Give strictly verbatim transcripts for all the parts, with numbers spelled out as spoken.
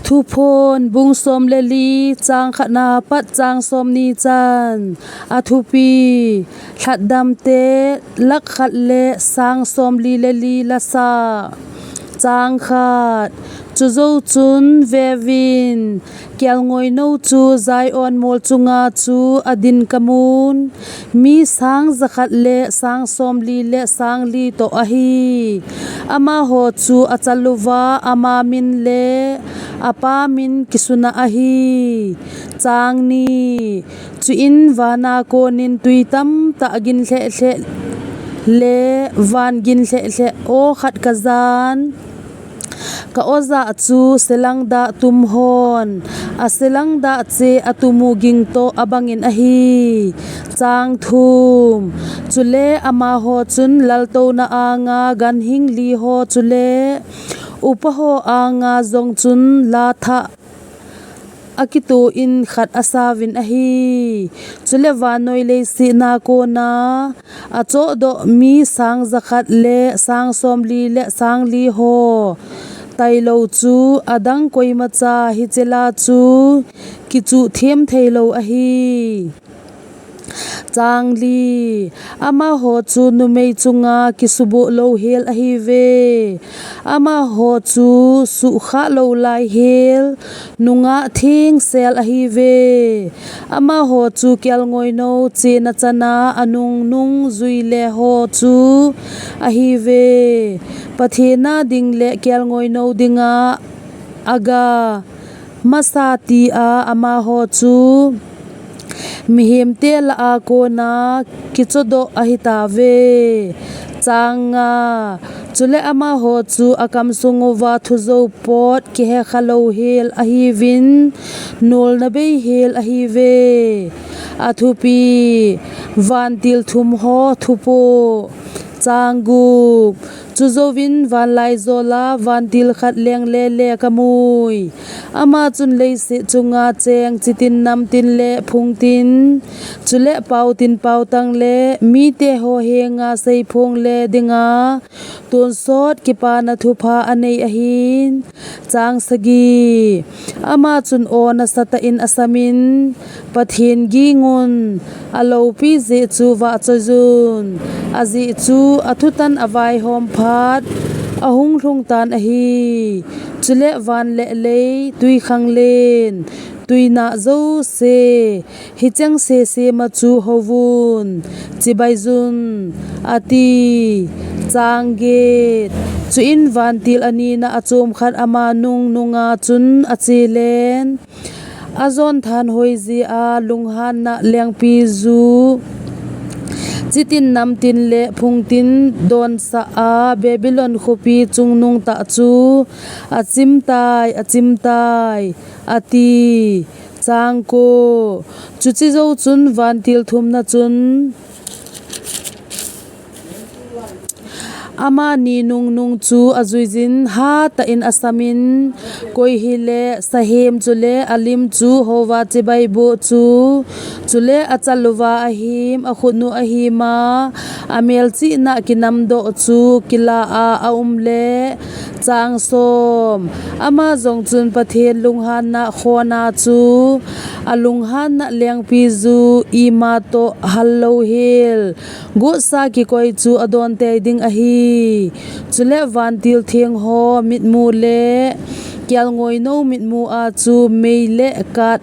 Thuphon bung som le li, chang khatna pat chang som ni chan. A thupi: Lhatdamte, lakh khat le sang som li le li lasa. Chang khat. Chuzo chun vevin, kelngoinou chu Zion mol chunga chu adin kamun, mi sang jakhat le sang som li le sang li toh ahi. Amaho chu achal uva ama min le apa min kisuna ahi. Chang ni. Chuin vana konin tui tamtah gin lhehlheh le van gin lhehlheh aw khat kajan. Ka awjah chu selangdah tum hon, aselangdah che atumu ging toh abangin ahi. Chang thum. Chule amaho chun laltouna anga ganhing li ho chule upa ho anga jong chun la thah akitoh in khat asauvin ahi. Chule vannoi leiset a kona achohdoh mi sang jakhat le sang som li le sang li ho tailou chu adang koimacha hiche la chu kichuh them theilou ahi. Chang li. Amaho chu numei chunga kisuboh louhel ahiuve. Amaho chu suhkhah lou laihel nungah thengsel ahiuve. Amaho chu kelngoinou chena chana anungnung juile ho chu ahiuve. Pathen a ding le kelngoinou dinga aga masa tia amaho chu mihemte lah a kona kichohdoh ahitauve. Chang nga. Chule amaho chu akamsung uva thujou pot kihekha louhel ahiuvin, nolna beihel ahiuve. A thupi: Vantil thum ho thupoh. Chang gup. Chujouvin vanlaijola vantil khat lenglele kamui. Ama chun leiset chunga cheng chitin namtin le phungtin, chule paotin paotang le mite ho henga seiphong le dinga tonsot kipana thupha anei ahin. Chang sagi. Ama chun aw nasatah in asamin, Pathen gingun aloupi jeh chu vahchoiyun, ajeh chu athutan avaihom phat ahung lhungtan ahi. Chule van le lei, twikhanglen, tuinah jouse, hicheng sesema chu houvun, chibaiyun, ati. Chang get. Chuin vantil anina achom khat ama nungnunga chun achelen, ajon thanhoi jeh a lunghanna lengpiju chitin namtin le phungtin donsah a Babylon khopi chungnung tah chu achimtai, achimtai, ati. Chang ko. Chuche jou chun vantil thumna chun amani nungnung chu ajuiyin hatah in asamin, koi hile sahem chule alim chu houva chibai boh chu, chule achal uva ahim, akhut u ahima, amelchihna kinamdoh chu kila a aum le. Chang som. Ama jong chun Pathen lunghanna khona chu alunghanna lengpiju ima toh hal louhel gotsa kikoi chu adon tei ding ahi. Chule vantil theng ho mitmu le kelngoinou mitmu a chu mei le kat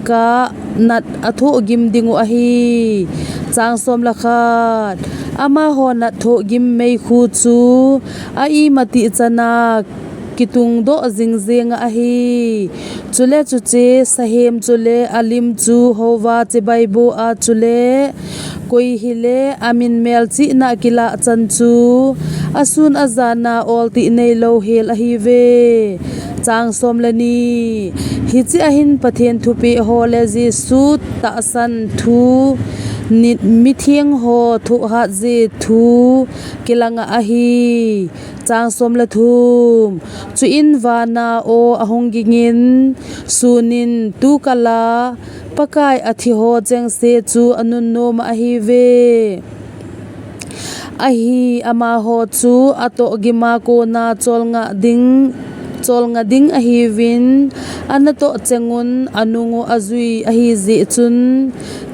kah nat athohgim dingu ahi. Chang som le khat. Amaho nat thohgim meikhu chu a imatih chana kitungdoh jingjenga ahi. Chule chuche sahem chule alim chu houva chibai boh a chule koi hile amin melchihna kilah chan chu asun ajana oltih neilou hel ahiuve. Chang som le ni. Hiche ahin Pathen thupeh ho le Jesu tahsan thu, nit mitheng ho thohhat jeh thu kilanga ahi. Chang som le thum. Chuin vana aw ahung gingin, sunin tukala Pakai athi ho chengse chu anunnom ahiuve. Ahi, amaho chu atohgima kona cholngah ding cholnga ding ahiuvin, anatoh chengun anung u ajui ahijeh chun,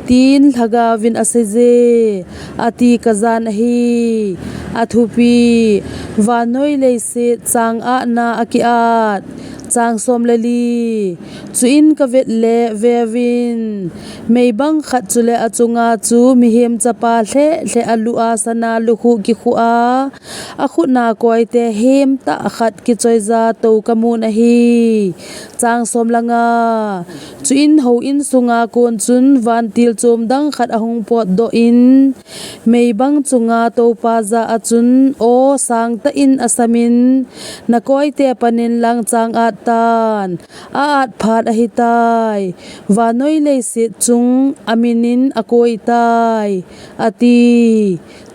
tin Lhagaovin aseiye, ati kajan ahi. Athupi, vannoi leiset chang ahna akiat. Chang som le li. Chuin kavet le veuvin, meibang khat chule achunga chu mihem chapa lheh lheh alu a sana lukhuh kikhuh a, akhutna koite hemtah khat kichoiya tou kamun ahi. Chang som le nga. Chuin houin sunga kon chun vantil chom dang khat ahung potdoh in, meibang chunga toupa jah a chun aw sangtah in asamin, nakoite panin lang chang at tan, a-at phat ahitai, vannoi leiset chung aminin akoitai, ati.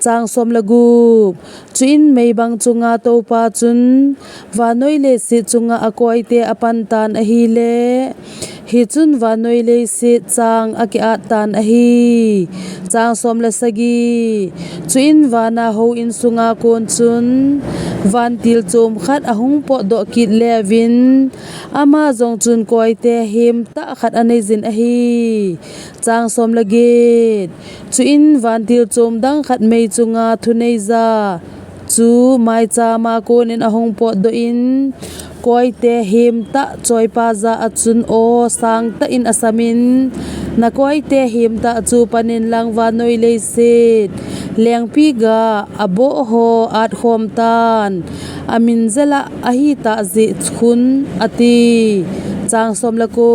Chang som le gup. Chuin meibang chunga toupa chun vannoi leiset chunga akoite apan tan ahile, hichun vannoi leiset chang akiat tan ahi. Chang som le sagi. Chuin vana houin sunga kon chun vantil chom khat ahung potdoh kit leuvin, ama jong chun koite hemtah khat aneijin ahi. Chang som le get. Chuin vantil chom dang khat mei chunga thuneiya chu maichama konin ahung potdoh in, koite hemtah choipa jah a chun aw sangtah in asamin, nakoite hemtah chu panin lang vannoi leiset lengpi ga aboh ho atkhom tan, amin jela ahitah jeh khun, ati. Chang som le ko.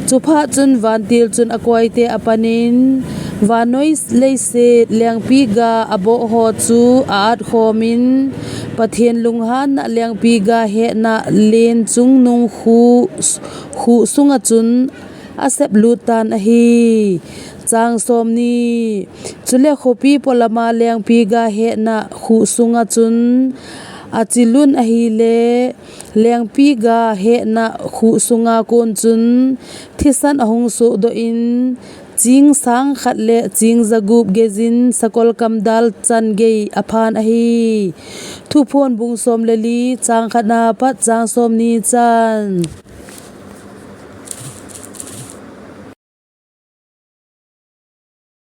Chuphat chun vantil chun akoite apanin, vannoi leiset lengpi ga aboh ho chu a-atkhomin, Pathen lunghanna lengpi ga hetna len chungnung khuh, khuh sunga chun aseplut tan ahi. Chang som ni. Chule khopi polama lengpi ga hetna khuh sunga chun achilun ahile, lengpi ga hetna khuh sunga kon chun thisan ahung sohdoh in, ching sang khat le ching ja gup geijin sakol kamdal chan gei aphan ahi. Thuphon bung som le li, chang khatna pat chang som ni chan.